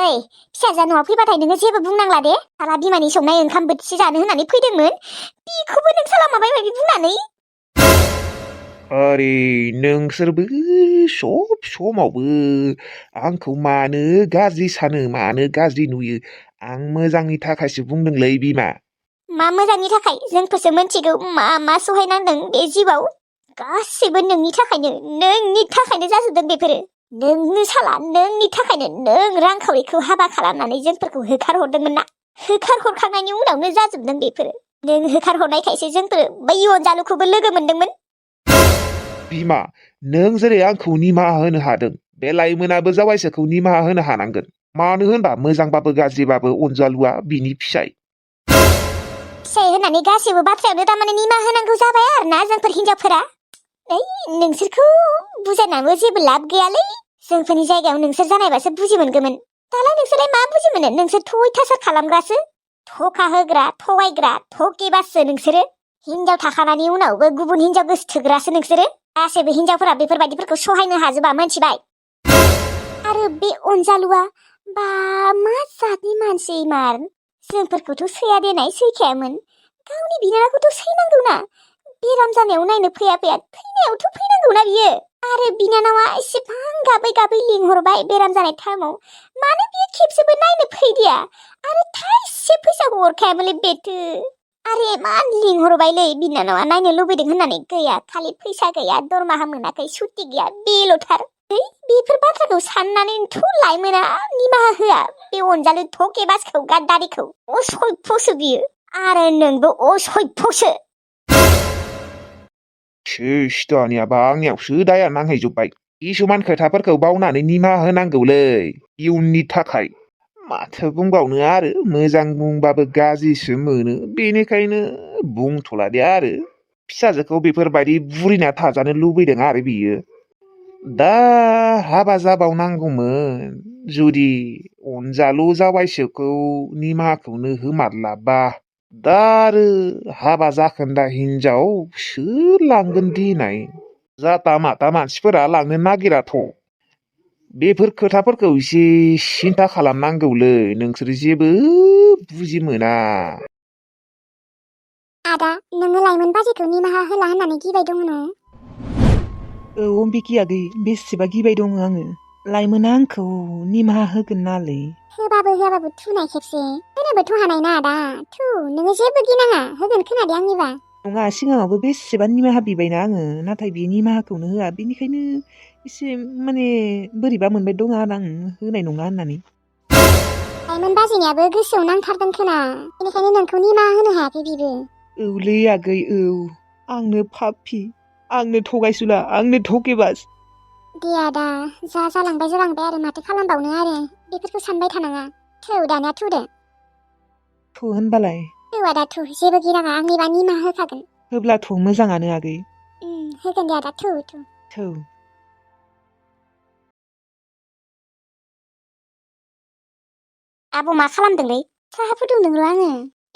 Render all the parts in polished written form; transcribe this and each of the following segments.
ओइ फिसाजोआ न'आव फैबाथाय नोङो जेबो बुंनांला दे। साला बिमानि संनाय ओंखाम बोथिसे जानो होननानै फैदोंमोन, बेखौबो नों साला माबा माबि बुंनानै। अरे नोंसोरबो सब समावबो आंखौ मानो गाज्रि सानो, मानो गाज्रि नुयो? आं मोजांनि थाखायसो बुंदोंलै बिमा। मा मोजांनि थाखाय? जोंफोरसो मिथिगौ मा मा सहायनांदों बे जिउआव। गासैबो नोंनि थाखायनो जाजोबदों बेफोरो। नोंनो साला नोंनि थाखायनो नों रांखावरिखौ हाबा खालामनानै जोंफोरखौ होखारहरदोंमोन ना। होखारहरखांनायनि उनावनो जाजोबदों बेफोरो। नों होखारहरनायखायसो जोंफोर बै अनजालुखौबो लोगो मोनदोंमोन। बिमा, नों जेरै आंखौ निमाहा होनो हादों, बे लाइमोनाबो जावायसोखौ निमाहा होनो हानांगोन। मानो होनबा मोजांबाबो गाज्रिबाबो अनजालुआ बिनि फिसाय। फिसाय होननानै गासैबो बाथ्रायावनो तारमाने निमाहा होनांगौ जाबाय आरोना जोंफोर हिनजावफोरा। ओइ नोंसोरखौ बुजायनानैबो जेबो लाब गैयालै। जोंफोरनि जायगायाव नोंसोर जानायबासो बुजि मोनगौमोन। दालाय नोंसोरलाय मा बुजि मोनो? नोंसोर अयथासार खालामग्रासो, धका होग्रा, थगायग्रा, धकेबाजसो नोंसोरो। हिनजाव थाखानायनि उनावबो गुबुन हिनजाव गोसोथोग्रासो नोंसोरो। गासैबो हिनजावफोरा बेफोरबायदिफोरखौ सहायनो हाजोबा, मोनथिबाय? आरो बे अनजालुआ बा मा जातनि मानसि मार? जोंफोरखौथ' सैया देनाय सैखायामोन, गावनि बिनानावखौथ' सैनांगौना। बेराम जानायाव नायनो फैया थैनायावथ' फैनांगौना बियो। आरो बिनानावा एसेबां गाबै गाबै लिंहरबाय बेराम जानाय टाइमाव, मानो बियो खेबसेबो नायनो फैदिया? आरो थाइसे फैसाखौ हरखायामोनलै बेथो। आरो इमान लिंहरबायलै बिनानावा नायनो लुबैदों होननानै, गैया, खालि फैसा गैया, दरमाहा मोनाखै, सुटि गैया, बेल'थार। बेफोर बाथ्राखौ साननानैथ' लाइमोना निमाहा होआ बे अनजालु धकेबाजखौ, गाद्दारिखौ। असभ्यसो बियो, आरो नोंबो असभ्यसो। दानियाबा आंनियावसो दाया नांहैजोब्बाय। किसुमान खोथाफोरखौ बावनानै निमाहा होनांगौलै, इयुननि थाखाय। माथो बुंबावनो आरो, मोजां बुंबाबो गाज्रिसो मोनो, बेनिखायनो बुंथ'ला दे आरो। फिसाजोखौ बेफोरबायदि बुरिना थाजानो लुबैदों आरो बियो। दा हाबा जाबावनांगौमोन, जुदि अनजालु जावायसोखौ निमाहाखौनो होमारलाबा। दा आरो हाबा जाखोन्दा हिनजाव सोर लांगोन देनाय? जाता माता मानसिफोरा लांनो नागिराथ'। बेफोर खोथाफोरखौ एसे सिन्था खालामनांगौलै, नोंसोर जेबो बुजि मोना। आदा, नोङो लाइमोन बाजैखौ निमाहा होला होननानै गिबाय दङ न'? औ अम्बिकी आगै, बेसेबा गिबाय दङ आङो। लाइमोना आंखौ निमाहा होगोन नालै। होबाबो होआबाबो थुनाय खेबसे होनोबोथ' हानाय ना आदा। थु, नोङो जेबो गिनाङा, होगोन खोनादे आंनिबा। नङा, सिगाङावबो बेसेबा निमाहा बिबायना आङो, नाथाय बे निमाहाखौनो होआ। बेनिखायनो एसे माने बोरैबा मोनबाय दङ आरो आं होनाय नङा होननानै। लाइमोन बाजैनियाबो गोसोआव नांथारदों खोना, बेनिखायनो नोंखौ निमाहा होनो हायाखै बिबो। औलै आगै औ, आंनो पापि, आंनो थगायसुला, आंनो धकेबाज। दे आदा, जा जालांबाय आरो माथो खालामबावनो आरो, बेफोरखौ सानबाय थानाङा। थौ दानिया थुदो। थु होनबालाय। थौ आदा थु, जेबो गिनाङा, आंनिबा निमाहा होखागोन। होब्लाथ' मोजाङानो आगै। होगोन दे आदा, थु। थौ। आब' मा खालामदोंलै? साहा फुदुंदों र' आङो।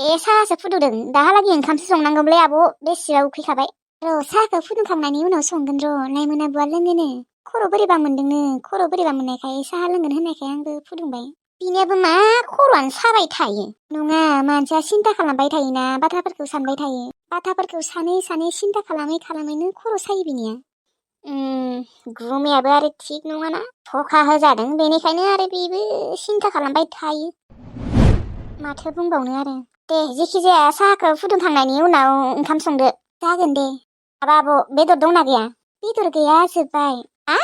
ए साहासो फुदुंदों, दाहालागै ओंखामसो संनांगौमोनलै आब', बेसेबा उखैखाबाय। र' साहाखौ फुदुंखांनायनि उनाव संगोन र', लाइमोन आब'आ लोङोनो। खर' बोरैबा मोनदोंनो, खर' बोरैबा मोननायखाय साहा लोंगोन होननायखाय आंबो फुदुंबाय। बिनियाबो मा खर'आनो साबाय थायो। नङा, मानसिया सिन्था खालामबाय थायोना, बाथ्राफोरखौ सानबाय थायो। बाथ्राफोरखौ सानै सिन्था खालामैनो खर' सायो बिनिया। गुमैयाबो आरो थिग नङाना, धका होजादों, बेनिखायनो आरो बेबो सिन्था खालामबाय थायो। माथो बुंबावनो आरो। दे जेखि जाया साहाखौ फुदुंखांनायनि उनाव ओंखाम संदो। जागोन दे। माबा आब', बेदर दंना गैया? बेदर गैया, जोब्बाय। आ?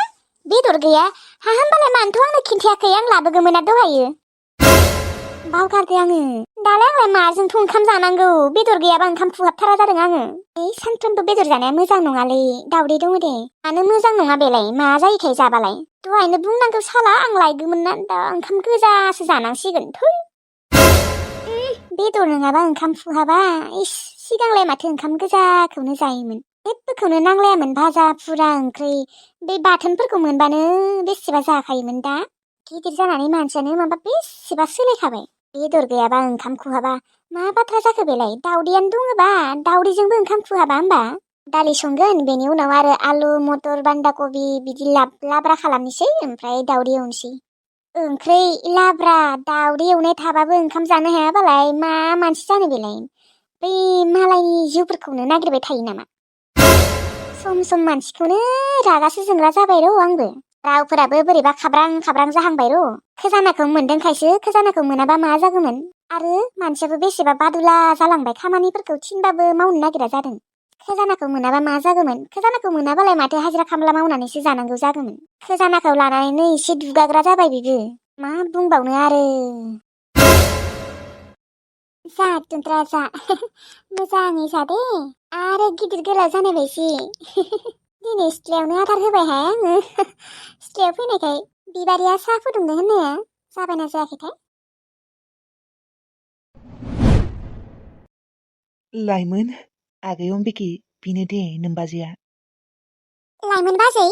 बेदर गैया? हा होमबालाय मानोथ' आंनो खिन्थायाखै? आं लाबोगौमोन दहायो। बावगारदो आङो। दालाय आंलाय माजोंथ' ओंखाम जानांगौ? बेदर गैयाबा ओंखाम खुहाबथारा जादों आङो। सानफ्रोमबो बेदर जानाया मोजां नङालै, दावदै दङ दे। मानो मोजां नङा बेलाय? मा जायोखाय जाबालाय? दहायनो बुंनांगौ साला, आं लायगौमोन ना, दा ओंखाम गोजासो जानांसिगोन। थै, बेदर नङाबा ओंखाम खुहाबा। सिगांलाय माथो ओंखाम गोजाखौनो जायोमोन, जेबोखौनो नांलायामोन, भाजा फुरा ओंख्रि, बे बाथोनफोरखौ मोनबानो बेसेबा जाखायोमोन। दा गिदिर जानानै मानसियानो माबा बेसेबा सोलायखाबाय। बेदर गैयाबा ओंखाम खुहाबा, मा बाथ्रा जाखो बेलाय? दावदैयानो दङबा दावदैजोंबो ओंखाम खुहाबा होमबा? दालि संगोन, बेनि उनाव आरो आलु मटर बान्दा कबि बिदि लाब्रा खालामनोसै, ओमफ्राय दावदै एवनोसै। ओंख्रि लाब्रा दाउदै एवनाय थाबाबो ओंखाम जानो हायाबालाय मा मानसि जानो बेलाय बै मालायनि जिउफोरखौनो नागिरबाय थायो नामा सम सम मानसिखौनो रागासो जोंग्रा जाबाय र' आंबो रावफोराबो बोरैबा खाब्रां खाब्रां जाहांबाय र' खजानाखौ मोनदोंखायसो खजानाखौ मोनाबा मा जागौमोन आरो मानसियाबो बेसेबा बादुला जालांबाय खामानिफोरखौ थिनबाबो मावनो नागिरा जादों खजानाखौ मोनाबा मा जागौमोन खजानाखौ मोनाबालाय माथो हाजिरा खामला मावनानैसो जानांगौ जागौमोन खजानाखौ लानानैनो एसे दुगाग्रा जाबाय बिबो मा बुंबावनो आरो जा दुन्द्रा जा मोजाङै जा दे आरो गिदिर गोलाव जानाय बायसि दिनै सिथ्लायावनो आदार होबायहाय आङो सिथ्लायाव फैनायखाय बिबारिया साहा फुदुंदों होननाया जाबायना जायाखैथाय लाइमोन आगै अम्बिकी बेनो दे नोमबाजैया लाइमोन बाजै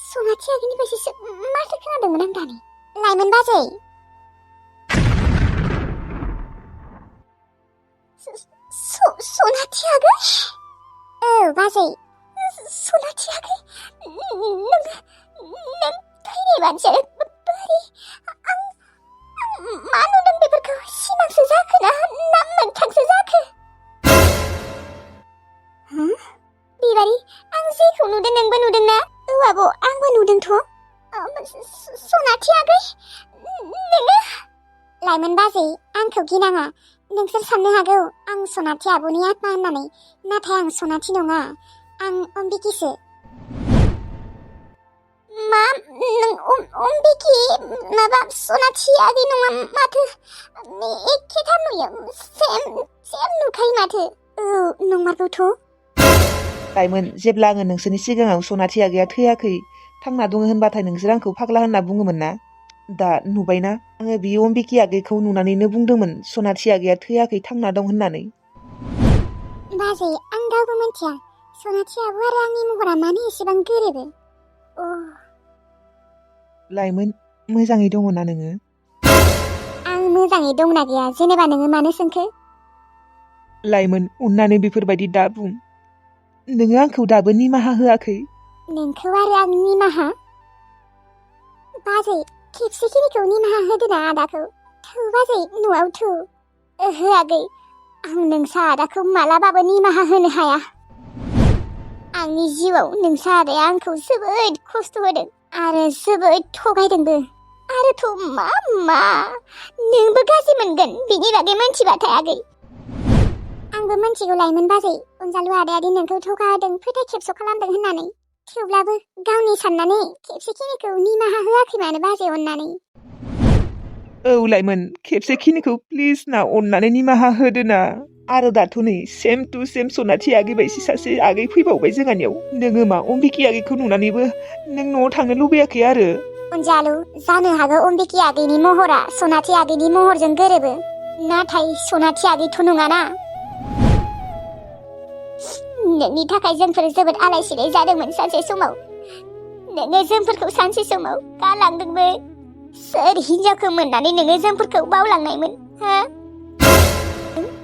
सनाथि आगैनिफ्रायसो माथो खोनादोंमोन आं दानि लाइमोन बाजै सनाथि आगै औ बाजै सनाथि आगै नों थैनाय मानसिया बोरै आं मा नुदों बेफोरखौ सिमांसो जाखो ना मोगथांसो जाखो बिबारि आं जेखौ नुदों नोंबो नुदों ना औ आब' आंबो नुदोंथ' सनाथि आगै नोङो लाइमोन बाजै आंखौ गिनाङा नोंसोर साननो हागौ आं सनाथि आब'नि आत्मा होननानै नाथाय आं सनाथि नङा आं अम्बिकीसो मा नों अम्बिकी माबा सनाथि आगै नङा माथो एखेथार नुयो सेम नुखायो माथो औ नंमारगौथ' लाइमोन जेब्ला आङो नोंसोरनि सिगाङाव सनाथि आगैया थैयाखै थांना दङ होनबाथाय नोंसोर आंखौ फाग्ला होनना बुङोमोन ना दा नुबायना आङो बे अम्बिकी आगैखौ नुनानैनो बुंदोंमोन सनाथि आगैया थैयाखै थांना दं होननानै बाजै आं रावबो मिथिया सनाथि आब' आरो आंनि महरा मानो एसेबां गोरोबो लाइमोन मोजाङै दङ ना नोङो आं मोजाङै दंना गैया जेनेबा नोङो मानो सोंखो लाइमोन अननानै बेफोरबायदि दा बुं नोङो आंखौ दाबो निमाहा होआखै नोंखौ आरो आं निमाहा बाजै खेबसेखिनिखौ निमाहा होदोना आदाखौ थौ बाजै न'आव थौ ओहो आगै आं नोंसा आदाखौ मालाबाबो निमाहा होनो हाया आंनि जिउआव नोंसा आदाया आंखौ जोबोद खस्थ' होदों आरो जोबोद थगायदोंबो आरोथ' मा नोंबो गाज्रि मोनगोन बिनि बागै मोनथिबाथाय आगै आंबो मोनथिगौ लाइमोन बाजै अनजालु आदायादि नोंखौ थगायदों फोथाय खेबस' खालामदों होननानै थेवब्लाबो गावनि साननानै खेबसेखिनिखौ निमाहा होआखै मानो बाजै अननानै औ लाइमोन खेबसेखिनिखौ प्लिज ना अननानै निमाहा होदोना आरो दाथ' नै सेम टु सेम सनाथि आगै बायसि सासे आगै फैबावबाय जोंहानियाव नोङो मा अम्बिकी आगैखौ नुनानैबो नों न'आव थांनो लुबैयाखै आरो अनजालु जानो हागौ अम्बिकी आगैनि महरा सनाथि आगैनि महरजों गोरोबो नाथाय सनाथि आगैथ' नङाना नोंनि थाखाय जोंफोर जोबोद आलाय सिलाय जादोंमोन सानसे समाव नोङो जोंफोरखौ सानसे समाव गालांदोंमोन सोर हिनजावखौ मोननानै नोङो जोंफोरखौ बावलांनायमोन हा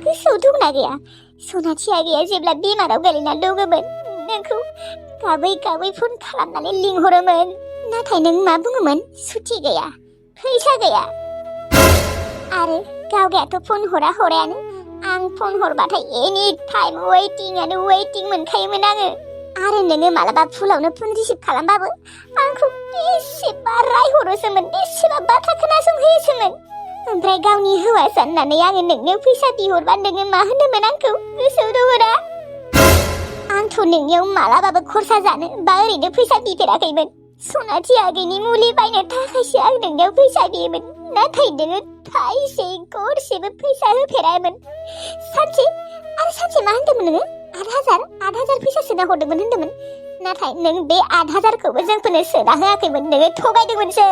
गोसोआव दंना गैया सनाथि आगैया जेब्ला बेमाराव गोलैना दङमोन नोंखौ गाबै गाबै फन खालामनानै लिंहरोमोन नाथाय नों मा बुङोमोन सुथि गैया फैसा गैया आरो गावगायाथ' फन हरायानो आं फन हरबाथाय एनि टाइम वेटिं मोनखायोमोन आङो आरो नोङो मालाबा फुलावनो फन रिसिभ खालामबाबो आंखौ बेसेबा रायहरोसोमोन बेसेबा बाथ्रा खोनासंहोयोसोमोन ओमफ्राय गावनि हौवासा होननानै आङो नोंनो फैसा बिहरबा नोङो मा होनोमोन आंखौ गोसोआव दङना आंथ' नोंनियाव मालाबाबो खरसा जानो बा ओरैनो फैसा बिफेराखैमोन सनाथि आगैनि मुलि बायनो थाखायसो आं नोंनियाव फैसा बियोमोन नाथाय नोङो थाइसे गरसेबो फैसा होफेरामोन सानसे मा होनदोंमोन नोङो 8,000 फैसा सोना हरदोंमोन होनदोंमोन नाथाय नों बे 8,000खौबो जोंफोरनो सोना होआखैमोन नोङो थगायदोंमोनसो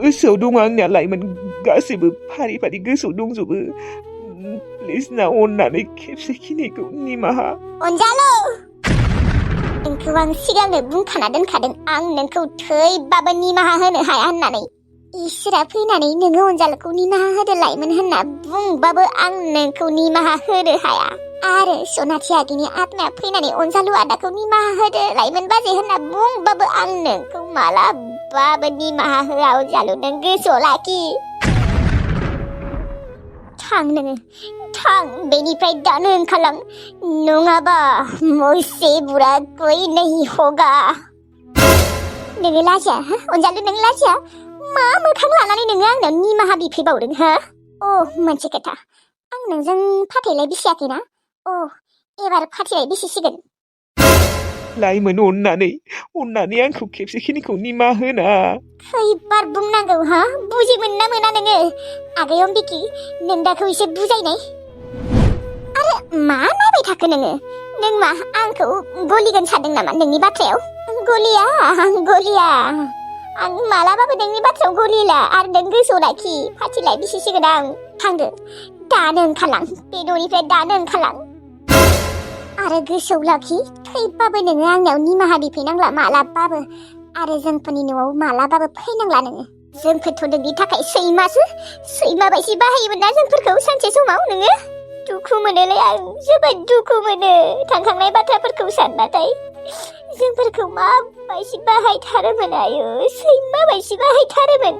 गोसोआव दङ आंनिया लाइमोन गासैबो फारि फारि गोसोआव दंजोबो प्लिज ना अननानै खेबसेखिनिखौ निमाहा अनजालु नोंखौ आं सिगांनो बुंखाना दोनखादों आं नोंखौ थैबाबो निमाहा होनो हाया होननानै इसोरा फैनानै नोङो अनजालुखौ निमाहा होदो लाइमोन होनना बुंबाबो आं नोंखौ निमाहा होनो हाया आरो सनाथि आगैनि आत्माया फैनानै अनजालु आदाखौ निमाहा होदो लाइमोन बाजै होनना बुंबाबो आं नोंखौ मालाबाबो निमाहा होआ अनजालु नों गोसोआव लाखि थां नोङो थां बेनिफ्राय दानो ओंखारलां नङाबा मुझसे बुरा कोई नहीं होगा नोङो लाजिया हो अनजालु नों लाजिया मा मोखां लानानै नोङो आंनाव निमाहा बिफैबावदों हो मोनसे खोथा आं नोंजों फाथैलाय बिसियाखैना एबार फाथैलाय बिसिसिगोन लाइमोन अननानै आंखौ खेबसेखिनिखौ निमाहा होना खैबार बुंनांगौ हा बुजि मोनना मोना नोङो आगै अम्बिकी नों दाखौ एसे बुजायनाय आरो मा नायबाय थाखो नोङो नों मा आंखौ गलिगोन सानदों नामा नोंनि बाथ्रायाव गलिया आं मालाबाबो नोंनि बाथ्रायाव गलिला आरो नों गोसोआव लाखि फाथिलाय बिसिसिगोन आं थांदो दानो ओंखारलां बे न'निफ्राय दानो ओंखारलां आरो गोसोआव लाखि थैबाबो नोङो आंनियाव निमाहा बिफैनांला मालाबाबो आरो जोंफोरनि न'आव मालाबाबो फैनांला नोङो जोंफोरथ' नोंनि थाखाय सैमा बायदि बाहायोमोन ना जोंफोरखौ सानसे समाव नोङो दुखु मोनोलै आं जोबोद दुखु मोनो थांखांनाय बाथ्राफोरखौ सानबाथाय जोंफोरखौ माबायदि बाहायथारोमोन आयो सैमा बायदि बाहायथारोमोन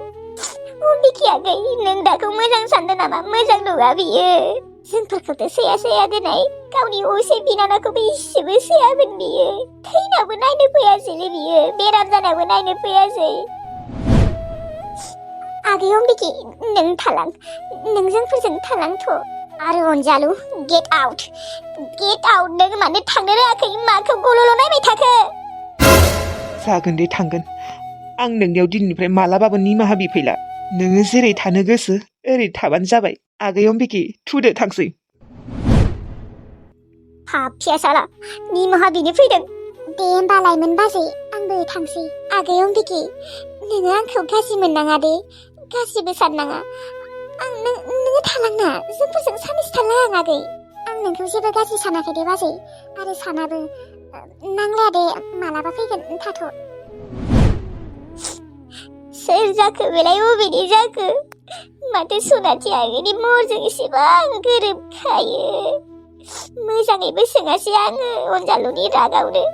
अम्बिकी आगै नों दाखौ मोजां सानदों नामा मोजां नङा बियो जोंफोरखौथ' सैया दोननाय गावनि असे बिनानावखौबो इसेबो सैयामोन बियो थैनाबो नायनो फैयासैलै बियो बेराम जानाबो नायनो फैयासै आगै अम्बिकी नों थालां नों जोंफोरजों थालांथ' आरो अनजालु गेट आउट नों मानो थांनो रोङाखै माखौ गल'ल' नायबाय थाखो जागोन दे थांगोन आं नोंनियाव दिनैनिफ्राय मालाबाबो निमाहा बिफैला नोङो जेरै थानो गोसो ओरै थाबानो जाबाय आगै अम्बिकी थुदो थांसै पापिया साला निमाहा बिनो फैदों दे होमबा लाइमोन बाजै आंबो थांसै आगै अम्बिकी नोङो आंखौ गाज्रि मोननाङा दे गाज्रिबो साननाङा नोङो थालांना जोंफोरजों सानैसो थाला आं आगै आं नोंखौ जेबो गाज्रि सानाखै दे बाजै आरो सानाबो नांलाया दे मालाबा फैगोन थाथ' सोर जाखो बेलाय बबेनि जाखो माथो सनाथि आगैनि महरजों एसेबां गोरोबखायो मोजाङैबो सोङासै आङो अनजालुनि रागावनो